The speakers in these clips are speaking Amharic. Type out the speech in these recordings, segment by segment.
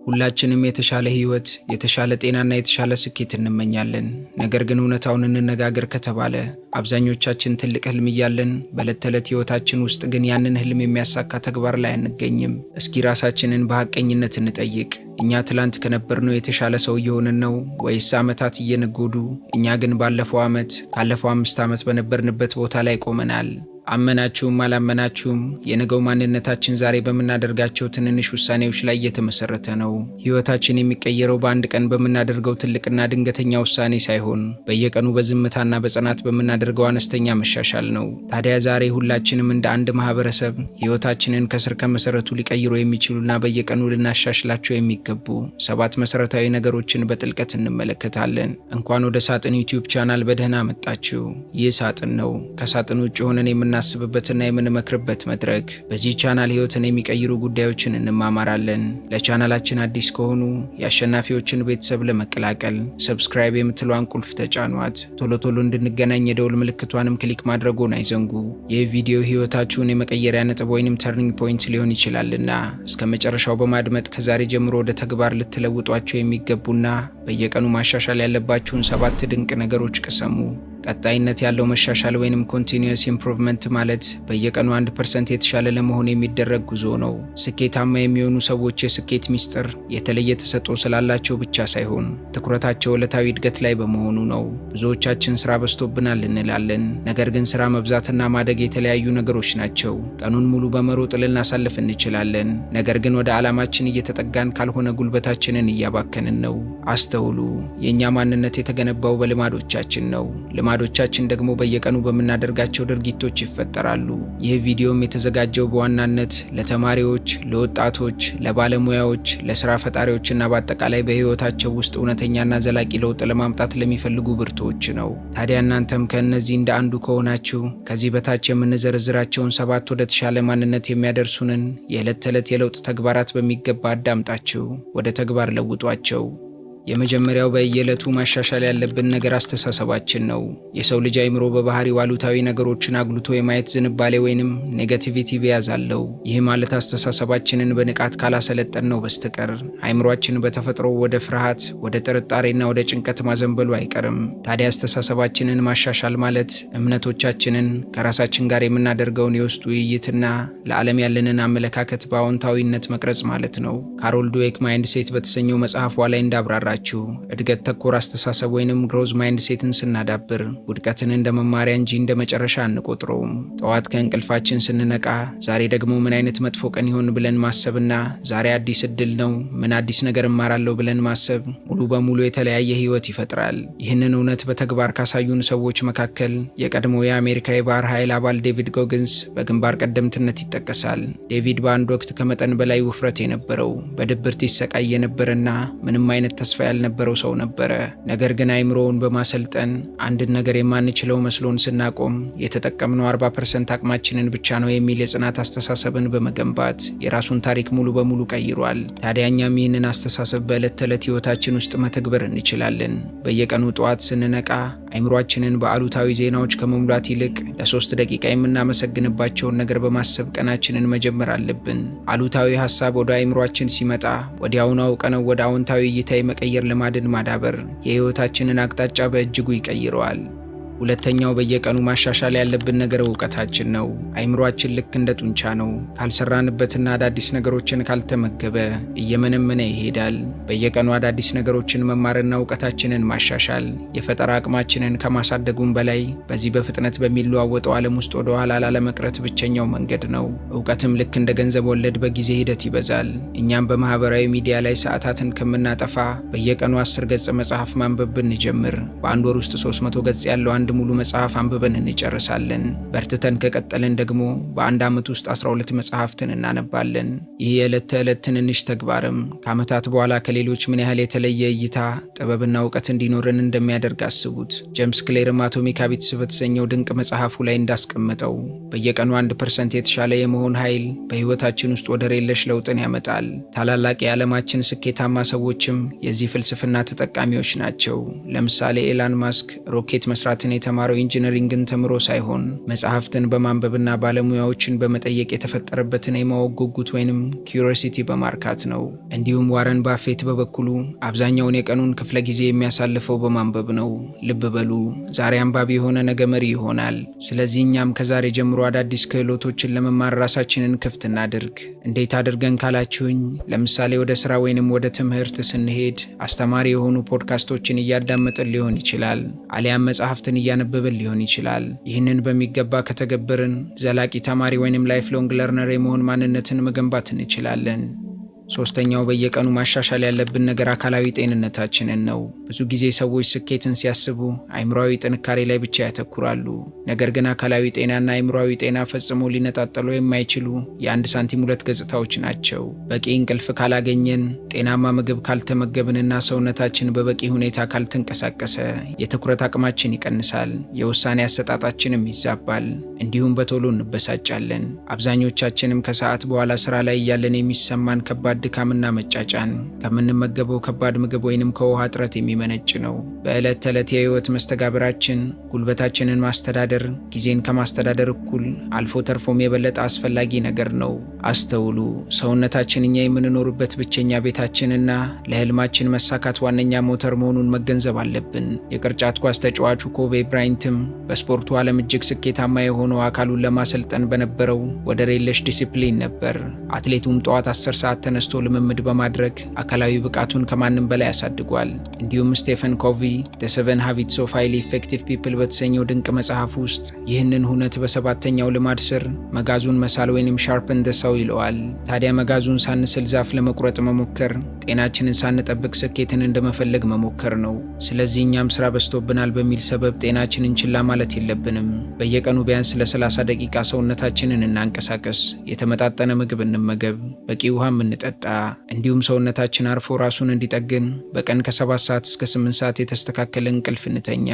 ሁላችንም የተሻለ ህይወት፣ የተሻለ ጤናና የተሻለ ስኬት እንመኛለን። ነገር ግን እውነታውን እንነጋገር ከተባለ አብዛኞቻችን ትልቅ ህልም እያለን በዕለት ተዕለት ህይወታችን ውስጥ ግን ያንን ህልም የሚያሳካ ተግባር ላይ አንገኝም። እስኪ ራሳችንን በሐቀኝነት እንጠይቅ። እኛ ትላንት ከነበርነው የተሻለ ሰው እየሆንን ነው ወይስ ዓመታት እየነጎዱ እኛ ግን ባለፈው ዓመት፣ ካለፈው 5 ዓመት በነበርንበት ቦታ ላይ ቆመናል? አመናችሁም አላመናችሁም የነገው ማንነታችን ዛሬ በምናደርጋቸው ትንንሽ ውሳኔዎች ላይ እየተመሰረተ ነው። ህይወታችን የሚቀየረው በአንድ ቀን በምናደርገው ትልቅና ድንገተኛ ውሳኔ ሳይሆን በየቀኑ በዝምታና በጽናት በምናደርገው አነስተኛ መሻሻል ነው። ታዲያ ዛሬ ሁላችንም እንደ አንድ ማህበረሰብ ህይወታችንን ከስር ከመሰረቱ ሊቀይሩ የሚችሉና በየቀኑ ልናሻሽላቸው የሚገቡ ሰባት መሰረታዊ ነገሮችን በጥልቀት እንመለከታለን። እንኳን ወደ ሳጥን YouTube channel በደህና መጣችሁ። ይህ ሳጥን ነው። ከሳጥን ውጭ ሆነን የምናስብበትና የምንመክርበት መድረክ። በዚህ ቻናል ህይወትን የሚቀይሩ ጉዳዮችን እንማማራለን። ለቻናላችን አዲስ ከሆኑ የአሸናፊዎችን ቤተሰብ ለመቀላቀል subscribe የምትለዋን ቁልፍ ተጫኗት። ቶሎ ቶሎ እንድንገናኝ የደውል ምልክቷንም click ማድረጎን አይዘንጉ። ይህ ቪዲዮ ህይወታችሁን የመቀየሪያ ነጥብ ወይንም turning point ሊሆን ይችላልና እስከ መጨረሻው በማድመጥ ከዛሬ ጀምሮ ወደ ተግባር ልትለውጧቸው የሚገቡና በየቀኑ ማሻሻል ያለባችሁን ሰባት ድንቅ ነገሮች ቅሰሙ። ቀጣይነት ያለው መሻሻል ወይንም continuous improvement ማለት በየቀኑ 1% የተሻለ ለመሆን የሚደረግ ጉዞ ነው። ስኬታማ የሚሆኑ ሰዎች የስኬት ሚስጥር የተለየ ተሰጥኦ ስላላቸው ብቻ ሳይሆን ትኩረታቸው ዕለታዊ እድገት ላይ በመሆኑ ነው። ብዙዎቻችን ስራ በዝቶብናል እንላለን። ነገር ግን ስራ መብዛትና ማደግ የተለያዩ ነገሮች ናቸው። ቀኑን ሙሉ በመሮጥ ልናሳልፍ እንችላለን። ነገር ግን ወደ ዓላማችን እየተጠጋን ካልሆነ ጉልበታችንን እያባከንን ነው። አስተውሉ። የእኛ ማንነት የተገነባው በልማዶቻችን ነው። ልማዶቻችን ደግሞ በየቀኑ በምናደርጋቸው ድርጊቶች ይፈጠራሉ። ይህ ቪዲዮም የተዘጋጀው በዋናነት ለተማሪዎች፣ ለወጣቶች፣ ለባለሙያዎች፣ ለስራ ፈጣሪዎችና በአጠቃላይ በህይወታቸው ውስጥ እውነተኛና ዘላቂ ለውጥ ለማምጣት ለሚፈልጉ ብርቱዎች ነው። ታዲያ እናንተም ከእነዚህ እንደ አንዱ ከሆናችሁ ከዚህ በታች የምንዘረዝራቸውን ሰባት ወደ ተሻለ ማንነት የሚያደርሱንን የዕለት ተዕለት የለውጥ ተግባራት በሚገባ አዳምጣችሁ ወደ ተግባር ለውጧቸው። የመጀመሪያው በየዕለቱ ማሻሻል ያለብን ነገር አስተሳሰባችን ነው። የሰው ልጅ አይምሮ በባህሪው አሉታዊ ነገሮችን አጉልቶ የማየት ዝንባሌ ወይንም negativity bias አለው። ይህ ማለት አስተሳሰባችንን በንቃት ካላሰለጠንነው በስተቀር አይምሯችን በተፈጥሮ ወደ ፍርሃት፣ ወደ ጥርጣሬና ወደ ጭንቀት ማዘንበሉ አይቀርም። ታዲያ አስተሳሰባችንን ማሻሻል ማለት እምነቶቻችንን፣ ከራሳችን ጋር የምናደርገውን የውስጥ ውይይትና ለዓለም ያለንን አመለካከት በአዎንታዊነት መቅረጽ ማለት ነው። ካሮል ድዌክ Mindset በተሰኘው መጽሐፏ ላይ እንዳብራራችው፣ እድገት ተኮር አስተሳሰብ ወይንም growth mindset ን ስናዳብር ውድቀትን እንደ መማሪያ እንጂ እንደ መጨረሻ አንቆጥረውም። ጠዋት ከእንቅልፋችን ስንነቃ ዛሬ ደግሞ ምን አይነት መጥፎ ቀን ይሆን ብለን ማሰብና ዛሬ አዲስ እድል ነው፣ ምን አዲስ ነገር እማራለሁ ብለን ማሰብ ሙሉ በሙሉ የተለያየ ህይወት ይፈጥራል። ይህንን እውነት በተግባር ካሳዩን ሰዎች መካከል የቀድሞ የአሜሪካ የባህር ኃይል አባል ዴቪድ ጎግንስ በግንባር ቀደምትነት ይጠቀሳል። ዴቪድ በአንድ ወቅት ከመጠን በላይ ውፍረት የነበረው፣ በድብርት ይሰቃይ የነበረና ምንም አይነት ተስፋ ያልነበረው ሰው ነበረ። ነገር ግን አይምሮውን በማሰልጠን አንድን ነገር የማንችለው መስሎን ስናቆም የተጠቀምነው 40% አቅማችንን ብቻ ነው የሚል የጽናት አስተሳሰብን በመገንባት የራሱን ታሪክ ሙሉ በሙሉ ቀይሯል። ታዲያ እኛም ይህንን አስተሳሰብ በዕለት ተዕለት ህይወታችን ውስጥ መተግበር እንችላለን። በየቀኑ ጠዋት ስንነቃ አይምሯችንን በአሉታዊ ዜናዎች ከመሙላት ይልቅ ለ3 ደቂቃ የምናመሰግንባቸውን ነገር በማሰብ ቀናችንን መጀመር አለብን። አሉታዊ ሀሳብ ወደ አይምሯችን ሲመጣ ወዲያውኑ አውቀነው ወደ አዎንታዊ እይታ የመቀየር ልማድን ማዳበር የህይወታችንን አቅጣጫ በእጅጉ ይቀይረዋል። ሁለተኛው በየቀኑ ማሻሻል ያለብን ነገር እውቀታችን ነው። አይምሯችን ልክ እንደ ጡንቻ ነው። ካልሰራንበትና አዳዲስ ነገሮችን ካልተመገበ እየመነመነ ይሄዳል። በየቀኑ አዳዲስ ነገሮችን መማርና እውቀታችንን ማሻሻል የፈጠራ አቅማችንን ከማሳደጉም በላይ በዚህ በፍጥነት በሚለዋወጠው ዓለም ውስጥ ወደ ኋላ ላለመቅረት ብቸኛው መንገድ ነው። እውቀትም ልክ እንደ ገንዘብ ወለድ በጊዜ ሂደት ይበዛል። እኛም በማህበራዊ ሚዲያ ላይ ሰዓታትን ከምናጠፋ በየቀኑ 10 ገጽ መጽሐፍ ማንበብ ብንጀምር በአንድ ወር ውስጥ 300 ገጽ ያለው አንድ ሙሉ መጽሐፍ አንብበን እንጨርሳለን። በርትተን ከቀጠልን ደግሞ በአንድ ዓመት ውስጥ 12 መጽሐፍትን እናነባለን። ይህ የዕለት ተዕለት ትንንሽ ተግባርም ከዓመታት በኋላ ከሌሎች ምን ያህል የተለየ እይታ፣ ጥበብና እውቀት እንዲኖረን እንደሚያደርግ አስቡት። ጀምስ ክሌርም Atomic Habits በተሰኘው ድንቅ መጽሐፉ ላይ እንዳስቀመጠው በየቀኑ 1% የተሻለ የመሆን ኃይል በሕይወታችን ውስጥ ወደር የለሽ ለውጥን ያመጣል። ታላላቅ የዓለማችን ስኬታማ ሰዎችም የዚህ ፍልስፍና ተጠቃሚዎች ናቸው። ለምሳሌ ኤላን ማስክ ሮኬት መስራትን የተማረው ኢንጂነሪንግን ተምሮ ሳይሆን መጽሐፍትን በማንበብና ባለሙያዎችን በመጠየቅ የተፈጠረበትን የማወቅ ጉጉት ወይንም curiosity በማርካት ነው። እንዲሁም ዋረን ባፌት በበኩሉ አብዛኛውን የቀኑን ክፍለ ጊዜ የሚያሳልፈው በማንበብ ነው። ልብ በሉ፣ ዛሬ አንባቢ የሆነ ነገ መሪ ይሆናል። ስለዚህ እኛም ከዛሬ ጀምሮ አዳዲስ ክህሎቶችን ለመማር ራሳችንን ክፍት እናድርግ። እንዴት አድርገን ካላችሁኝ፣ ለምሳሌ ወደ ስራ ወይንም ወደ ትምህርት ስንሄድ አስተማሪ የሆኑ ፖድካስቶችን እያዳመጥን ሊሆን ይችላል፣ አሊያም መጽሐፍትን እያነበብን ሊሆን ይችላል። ይህንን በሚገባ ከተገበርን ዘላቂ ተማሪ ወይንም lifelong learner የመሆን ማንነትን መገንባት እንችላለን። ሶስተኛው በየቀኑ ማሻሻል ያለብን ነገር አካላዊ ጤንነታችንን ነው። ብዙ ጊዜ ሰዎች ስኬትን ሲያስቡ አይምሯዊ ጥንካሬ ላይ ብቻ ያተኩራሉ። ነገር ግን አካላዊ ጤናና አይምሯዊ ጤና ፈጽሞ ሊነጣጠሉ የማይችሉ የአንድ ሳንቲም ሁለት ገጽታዎች ናቸው። በቂ እንቅልፍ ካላገኘን፣ ጤናማ ምግብ ካልተመገብንና ሰውነታችን በበቂ ሁኔታ ካልተንቀሳቀሰ የትኩረት አቅማችን ይቀንሳል፣ የውሳኔ አሰጣጣችንም ይዛባል፣ እንዲሁም በቶሎ እንበሳጫለን። አብዛኞቻችንም ከሰዓት በኋላ ስራ ላይ እያለን የሚሰማን ከባድ ድካምና መጫጫን ከምንመገበው ከባድ ምግብ ወይንም ከውሃ እጥረት የሚመነጭ ነው። በዕለት ተዕለት የህይወት መስተጋብራችን ጉልበታችንን ማስተዳደር ጊዜን ከማስተዳደር እኩል አልፎ ተርፎም የበለጠ አስፈላጊ ነገር ነው። አስተውሉ፣ ሰውነታችን እኛ የምንኖርበት ብቸኛ ቤታችንና ለህልማችን መሳካት ዋነኛ ሞተር መሆኑን መገንዘብ አለብን። የቅርጫት ኳስ ተጫዋቹ ኮቤ ብራይንትም በስፖርቱ ዓለም እጅግ ስኬታማ የሆነው አካሉን ለማሰልጠን በነበረው ወደር የለሽ ዲሲፕሊን ነበር። አትሌቱም ጠዋት 10 ሰዓት ተነስቶ ልምምድ በማድረግ አካላዊ ብቃቱን ከማንም በላይ አሳድጓል። እንዲሁም ስቴፈን ኮቪ The Seven Habits of Highly Effective People በተሰኘው ድንቅ መጽሐፍ ውስጥ ይህንን ሁነት በሰባተኛው ልማድ ስር መጋዙን መሳል ወይንም sharpen the saw ይለዋል። ታዲያ መጋዙን ሳንስል ዛፍ ለመቁረጥ መሞከር ጤናችንን ሳንጠብቅ ስኬትን እንደመፈለግ መሞከር ነው። ስለዚህ እኛም ስራ በዝቶብናል በሚል ሰበብ ጤናችንን ችላ ማለት የለብንም። በየቀኑ ቢያንስ ለ30 ደቂቃ ሰውነታችንን እናንቀሳቀስ፣ የተመጣጠነ ምግብ እንመገብ፣ በቂ ውሃም እንጠጣ። እንዲሁም ሰውነታችን አርፎ ራሱን እንዲጠግን በቀን ከ7 ሰዓት እስከ 8 ሰዓት የተስተካከለ እንቅልፍ እንተኛ።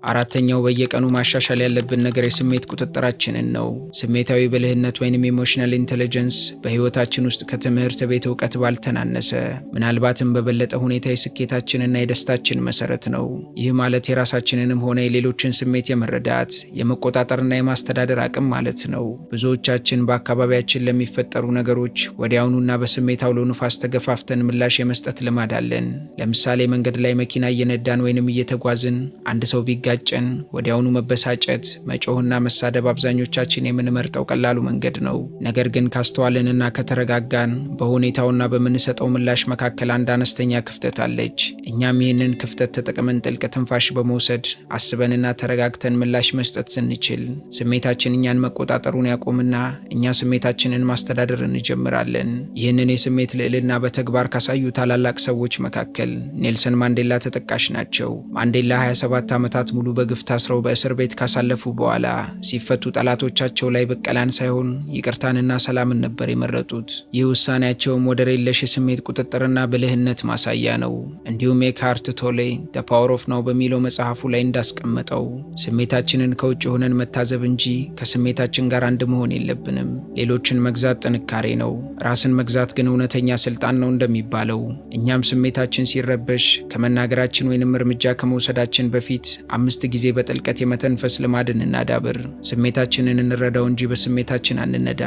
አራተኛው በየቀኑ ማሻሻል ያለብን ነገር የስሜት ቁጥጥራችንን ነው። ስሜታዊ ብልህነት ወይንም emotional intelligence በህይወታችን ውስጥ ከትምህርት ቤት እውቀት ባልተናነሰ ምናልባትም በበለጠ ሁኔታ የስኬታችንና የደስታችን መሰረት ነው። ይህ ማለት የራሳችንንም ሆነ የሌሎችን ስሜት የመረዳት፣ የመቆጣጠርና የማስተዳደር አቅም ማለት ነው። ብዙዎቻችን በአካባቢያችን ለሚፈጠሩ ነገሮች ወዲያውኑና በስሜት አውሎ ንፋስ ተገፋፍተን ምላሽ የመስጠት ልማድ አለን። ለምሳሌ መንገድ ላይ መኪና እየነዳን ወይንም እየተጓዝን አንድ ሰው ቢጋጨን ወዲያውኑ መበሳጨት፣ መጮህና መሳደብ አብዛኞቻችን የምንመርጠው ቀላሉ መንገድ ነው። ነገር ግን ካስተዋልንና ከተረጋጋን በሁኔታውና በምንሰጠው ምላሽ መካከል አንድ አነስተኛ ክፍተት አለች። እኛም ይህንን ክፍተት ተጠቅመን ጥልቅ ትንፋሽ በመውሰድ አስበንና ተረጋግተን ምላሽ መስጠት ስንችል ስሜታችን እኛን መቆጣጠሩን ያቆምና እኛ ስሜታችንን ማስተዳደር እንጀምራለን። ይህንን የስሜት ልዕልና በተግባር ካሳዩ ታላላቅ ሰዎች መካከል ኔልሰን ማንዴላ ተጠቃሽ ናቸው። ማንዴላ 27 ዓመታት ሙሉ በግፍ ታስረው በእስር ቤት ካሳለፉ በኋላ ሲፈቱ ጠላቶቻቸው ላይ በቀላን ሳይሆን ይቅርታንና ሰላምን ነበር የመረጡት። ይህ ውሳኔያቸውም ወደር የለሽ የስሜት ቁጥጥርና ብልህነት ማሳያ ነው። እንዲሁም ኤክሃርት ቶሌ The Power of Now በሚለው መጽሐፉ ላይ እንዳስቀመጠው ስሜታችንን ከውጭ ሆነን መታዘብ እንጂ ከስሜታችን ጋር አንድ መሆን የለብንም። ሌሎችን መግዛት ጥንካሬ ነው፣ ራስን መግዛት ግን እውነተኛ ስልጣን ነው እንደሚባለው እኛም ስሜታችን ሲረበሽ ከመናገራችን ወይንም እርምጃ ከመውሰዳችን በፊት 5 ጊዜ በጥልቀት የመተንፈስ ልማድን እናዳብር። ስሜታችንን እንረዳው እንጂ በስሜታችን አንነዳ።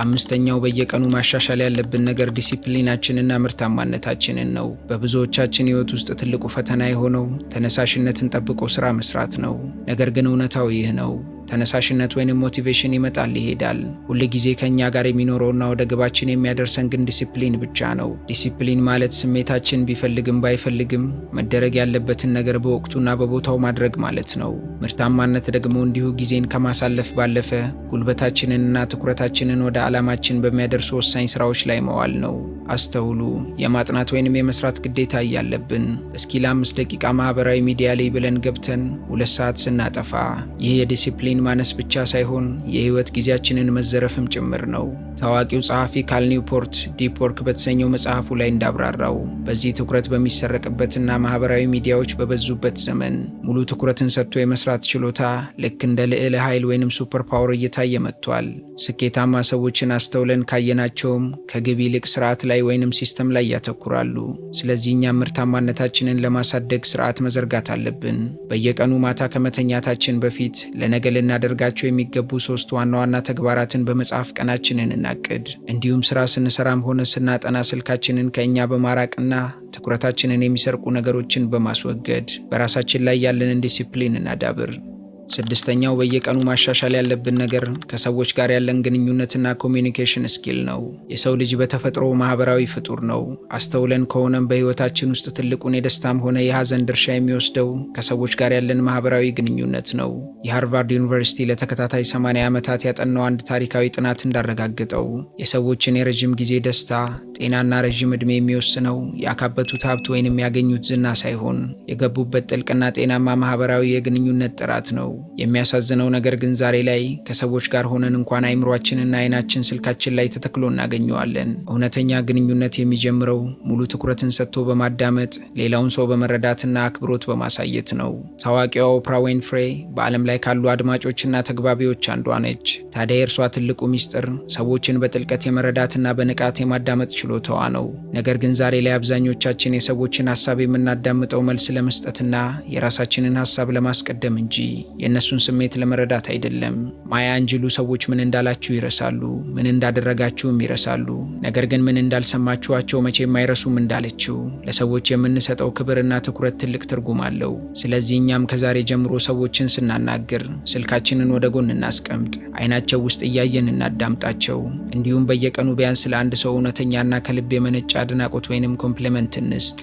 አምስተኛው በየቀኑ ማሻሻል ያለብን ነገር ዲሲፕሊናችንና ምርታማነታችንን ነው። በብዙዎቻችን ሕይወት ውስጥ ትልቁ ፈተና የሆነው ተነሳሽነትን ጠብቆ ስራ መስራት ነው። ነገር ግን እውነታው ይህ ነው። ተነሳሽነት ወይንም motivation ይመጣል ይሄዳል። ሁል ጊዜ ከእኛ ጋር የሚኖረውና ወደ ግባችን የሚያደርሰን ግን ዲሲፕሊን ብቻ ነው። ዲሲፕሊን ማለት ስሜታችን ቢፈልግም ባይፈልግም መደረግ ያለበትን ነገር በወቅቱና በቦታው ማድረግ ማለት ነው። ምርታማነት ደግሞ እንዲሁ ጊዜን ከማሳለፍ ባለፈ ጉልበታችንንና ትኩረታችንን ወደ ዓላማችን በሚያደርሱ ወሳኝ ስራዎች ላይ መዋል ነው። አስተውሉ፣ የማጥናት ወይንም የመስራት ግዴታ እያለብን እስኪ ለ5 ደቂቃ ማህበራዊ ሚዲያ ላይ ብለን ገብተን 2 ሰዓት ስናጠፋ ይህ የዲሲፕሊን ማነስ ብቻ ሳይሆን የህይወት ጊዜያችንን መዘረፍም ጭምር ነው። ታዋቂው ጸሐፊ ካል ኒውፖርት Deep Work በተሰኘው መጽሐፉ ላይ እንዳብራራው በዚህ ትኩረት በሚሰረቅበትና ማህበራዊ ሚዲያዎች በበዙበት ዘመን ሙሉ ትኩረትን ሰጥቶ የመስራት ችሎታ ልክ እንደ ልዕለ ኃይል ወይንም super power እየታየ መጥቷል። ስኬታማ ሰዎችን አስተውለን ካየናቸውም ከግብ ይልቅ ስርዓት ላይ ላይ ወይንም system ላይ ያተኩራሉ። ስለዚህ እኛም ምርታማነታችንን ለማሳደግ ስርዓት መዘርጋት አለብን። በየቀኑ ማታ ከመተኛታችን በፊት ለነገ ልናደርጋቸው የሚገቡ ሶስት ዋና ዋና ተግባራትን በመጻፍ ቀናችንን እናቅድ። እንዲሁም ስራ ስንሰራም ሆነ ስናጠና ስልካችንን ከእኛ በማራቅና ትኩረታችንን የሚሰርቁ ነገሮችን በማስወገድ በራሳችን ላይ ያለንን ዲሲፕሊን እናዳብር። ስድስተኛው በየቀኑ ማሻሻል ያለብን ነገር ከሰዎች ጋር ያለን ግንኙነትና communication skill ነው። የሰው ልጅ በተፈጥሮ ማህበራዊ ፍጡር ነው። አስተውለን ከሆነም በህይወታችን ውስጥ ትልቁን የደስታም ሆነ የሀዘን ድርሻ የሚወስደው ከሰዎች ጋር ያለን ማህበራዊ ግንኙነት ነው። የሃርቫርድ ዩኒቨርሲቲ ለተከታታይ 80 ዓመታት ያጠናው አንድ ታሪካዊ ጥናት እንዳረጋገጠው የሰዎችን የረዥም ጊዜ ደስታ፣ ጤናና ረዥም ዕድሜ የሚወስነው ያካበቱት ሀብት ወይንም ያገኙት ዝና ሳይሆን የገቡበት ጥልቅና ጤናማ ማህበራዊ የግንኙነት ጥራት ነው። የሚያሳዝነው ነገር ግን ዛሬ ላይ ከሰዎች ጋር ሆነን እንኳን አይምሯችንና አይናችን ስልካችን ላይ ተተክሎ እናገኘዋለን። እውነተኛ ግንኙነት የሚጀምረው ሙሉ ትኩረትን ሰጥቶ በማዳመጥ፣ ሌላውን ሰው በመረዳትና አክብሮት በማሳየት ነው። ታዋቂዋ ኦፕራ ዊንፍሬ በዓለም ላይ ካሉ አድማጮችና ተግባቢዎች አንዷ ነች። ታዲያ የእርሷ ትልቁ ሚስጥር ሰዎችን በጥልቀት የመረዳትና በንቃት የማዳመጥ ችሎታዋ ነው። ነገር ግን ዛሬ ላይ አብዛኞቻችን የሰዎችን ሀሳብ የምናዳምጠው መልስ ለመስጠትና የራሳችንን ሀሳብ ለማስቀደም እንጂ የእነሱን ስሜት ለመረዳት አይደለም። ማያ አንጅሉ "ሰዎች ምን እንዳላችሁ ይረሳሉ፣ ምን እንዳደረጋችሁም ይረሳሉ፣ ነገር ግን ምን እንዳልሰማችኋቸው መቼም አይረሱም" እንዳለችው ለሰዎች የምንሰጠው ክብርና ትኩረት ትልቅ ትርጉም አለው። ስለዚህ እኛም ከዛሬ ጀምሮ ሰዎችን ስናናግር ስልካችንን ወደ ጎን እናስቀምጥ፣ አይናቸው ውስጥ እያየን እናዳምጣቸው። እንዲሁም በየቀኑ ቢያንስ ለአንድ ሰው እውነተኛና ከልብ የመነጨ አድናቆት ወይንም compliment እንስጥ።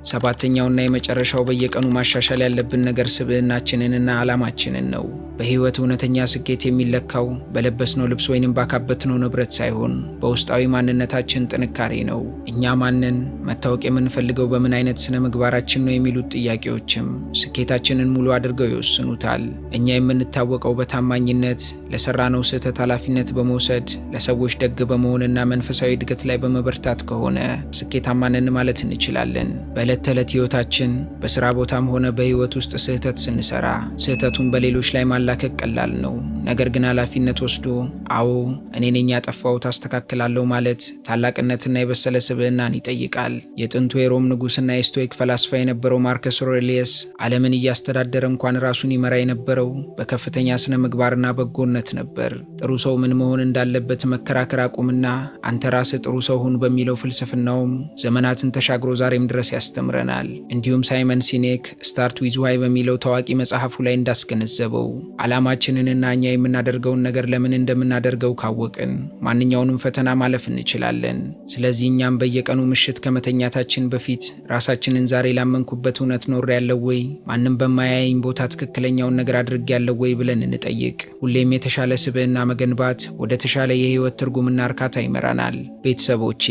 ሰባተኛውና የመጨረሻው በየቀኑ ማሻሻል ያለብን ነገር ስብዕናችንንና ዓላማችንን ነው። በሕይወት እውነተኛ ስኬት የሚለካው በለበስነው ልብስ ወይንም ባካበትነው ንብረት ሳይሆን በውስጣዊ ማንነታችን ጥንካሬ ነው። እኛ ማን ነን፣ መታወቅ የምንፈልገው በምን አይነት ስነ ምግባራችን ነው የሚሉት ጥያቄዎችም ስኬታችንን ሙሉ አድርገው ይወስኑታል። እኛ የምንታወቀው በታማኝነት፣ ለሰራነው ስህተት ኃላፊነት በመውሰድ፣ ለሰዎች ደግ በመሆንና መንፈሳዊ እድገት ላይ በመበርታት ከሆነ ስኬታማ ነን ማለት እንችላለን። በዕለት ተዕለት ሕይወታችን በስራ ቦታም ሆነ በሕይወት ውስጥ ስህተት ስንሰራ ስህተቱን በሌሎች ላይ ማላከክ ቀላል ነው። ነገር ግን ኃላፊነት ወስዶ "አዎ፣ እኔ ነኝ ያጠፋሁት፣ አስተካክላለሁ" ማለት ታላቅነትና የበሰለ ስብዕናን ይጠይቃል። የጥንቱ የሮም ንጉሥና የስቶይክ ፈላስፋ የነበረው ማርከስ ኦሬሊየስ ዓለምን እያስተዳደረ እንኳን ራሱን ይመራ የነበረው በከፍተኛ ስነ ምግባርና በጎነት ነበር። "ጥሩ ሰው ምን መሆን እንዳለበት መከራከር አቁምና አንተ ራስህ ጥሩ ሰው ሁን" በሚለው ፍልስፍናውም ዘመናትን ተሻግሮ ዛሬም ድረስ ያስተምረናል። እንዲሁም ሳይመን ሲኔክ "Start with Why" በሚለው ታዋቂ መጽሐፉ ላይ እንዳስገነዘበው ዓላማችንንና እኛ የምናደርገውን ነገር ለምን እንደምናደርገው ካወቅን ማንኛውንም ፈተና ማለፍ እንችላለን። ስለዚህ እኛም በየቀኑ ምሽት ከመተኛታችን በፊት ራሳችንን "ዛሬ ላመንኩበት እውነት ኖሬያለሁ ወይ? ማንም በማያየኝ ቦታ ትክክለኛውን ነገር አድርጌያለሁ ወይ?" ብለን እንጠይቅ። ሁሌም የተሻለ ስብዕና መገንባት ወደ ተሻለ የህይወት ትርጉምና እርካታ ይመራናል። ቤተሰቦቼ፣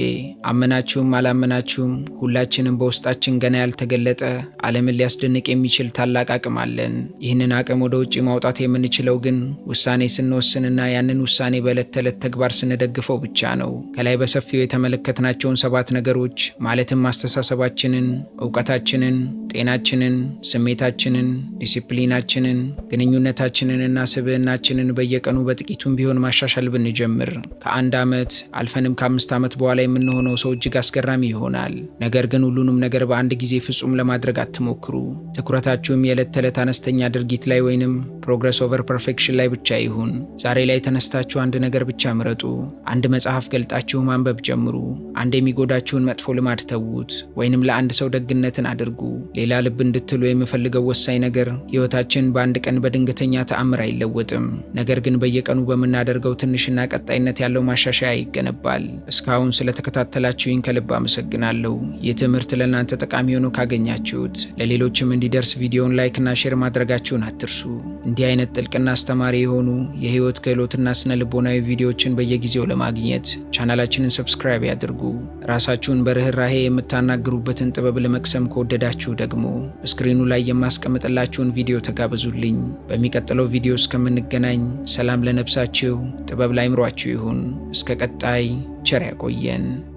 አመናችሁም አላመናችሁም ሁላችንም በውስጣችን ገና ያልተገለጠ፣ ዓለምን ሊያስደንቅ የሚችል ታላቅ አቅም አለን። ይህንን አቅም ወደ ውጭ ማውጣት የምንችለው ግን ውሳኔ ስንወስንና ያንን ውሳኔ በዕለት ተዕለት ተግባር ስንደግፈው ብቻ ነው። ከላይ በሰፊው የተመለከትናቸውን ሰባት ነገሮች ማለትም አስተሳሰባችንን፣ እውቀታችንን፣ ጤናችንን፣ ስሜታችንን፣ ዲሲፕሊናችንን፣ ግንኙነታችንንና ስብዕናችንን በየቀኑ በጥቂቱም ቢሆን ማሻሻል ብንጀምር ከአንድ ዓመት አልፈንም ከ5 ዓመት በኋላ የምንሆነው ሰው እጅግ አስገራሚ ይሆናል። ነገር ግን ሁሉንም ነገር በአንድ ጊዜ ፍጹም ለማድረግ አትሞክሩ። ትኩረታችሁም የዕለት ተዕለት አነስተኛ ድርጊት ላይ ወይንም progress over perfection ላይ ብቻ ይሁን። ዛሬ ላይ ተነስታችሁ አንድ ነገር ብቻ ምረጡ። አንድ መጽሐፍ ገልጣችሁ ማንበብ ጀምሩ። አንድ የሚጎዳችሁን መጥፎ ልማድ ተዉት፣ ወይንም ለአንድ ሰው ደግነትን አድርጉ። ሌላ ልብ እንድትሉ የምፈልገው ወሳኝ ነገር ሕይወታችን በአንድ ቀን በድንገተኛ ተአምር አይለወጥም። ነገር ግን በየቀኑ በምናደርገው ትንሽና ቀጣይነት ያለው ማሻሻያ ይገነባል። እስካሁን ስለተከታተላችሁኝ ከልብ አመሰግናለሁ። ይህ ትምህርት ለእናንተ ጠቃሚ ሆኖ ካገኛችሁት ለሌሎችም እንዲደርስ ቪዲዮውን like ና share ማድረጋችሁን አትርሱ። እንዲህ አይነት ጥልቅና አስተማሪ የሆኑ የህይወት ክህሎትና ስነ ልቦናዊ ቪዲዮዎችን በየጊዜው ለማግኘት ቻናላችንን subscribe ያድርጉ። ራሳችሁን በርህራሄ የምታናግሩበትን ጥበብ ለመቅሰም ከወደዳችሁ ደግሞ ስክሪኑ ላይ የማስቀምጥላችሁን ቪዲዮ ተጋበዙልኝ። በሚቀጥለው ቪዲዮ እስከምንገናኝ ሰላም ለነፍሳችሁ፣ ጥበብ ለአይምሯችሁ ይሁን። እስከ ቀጣይ ቸር ያቆየን።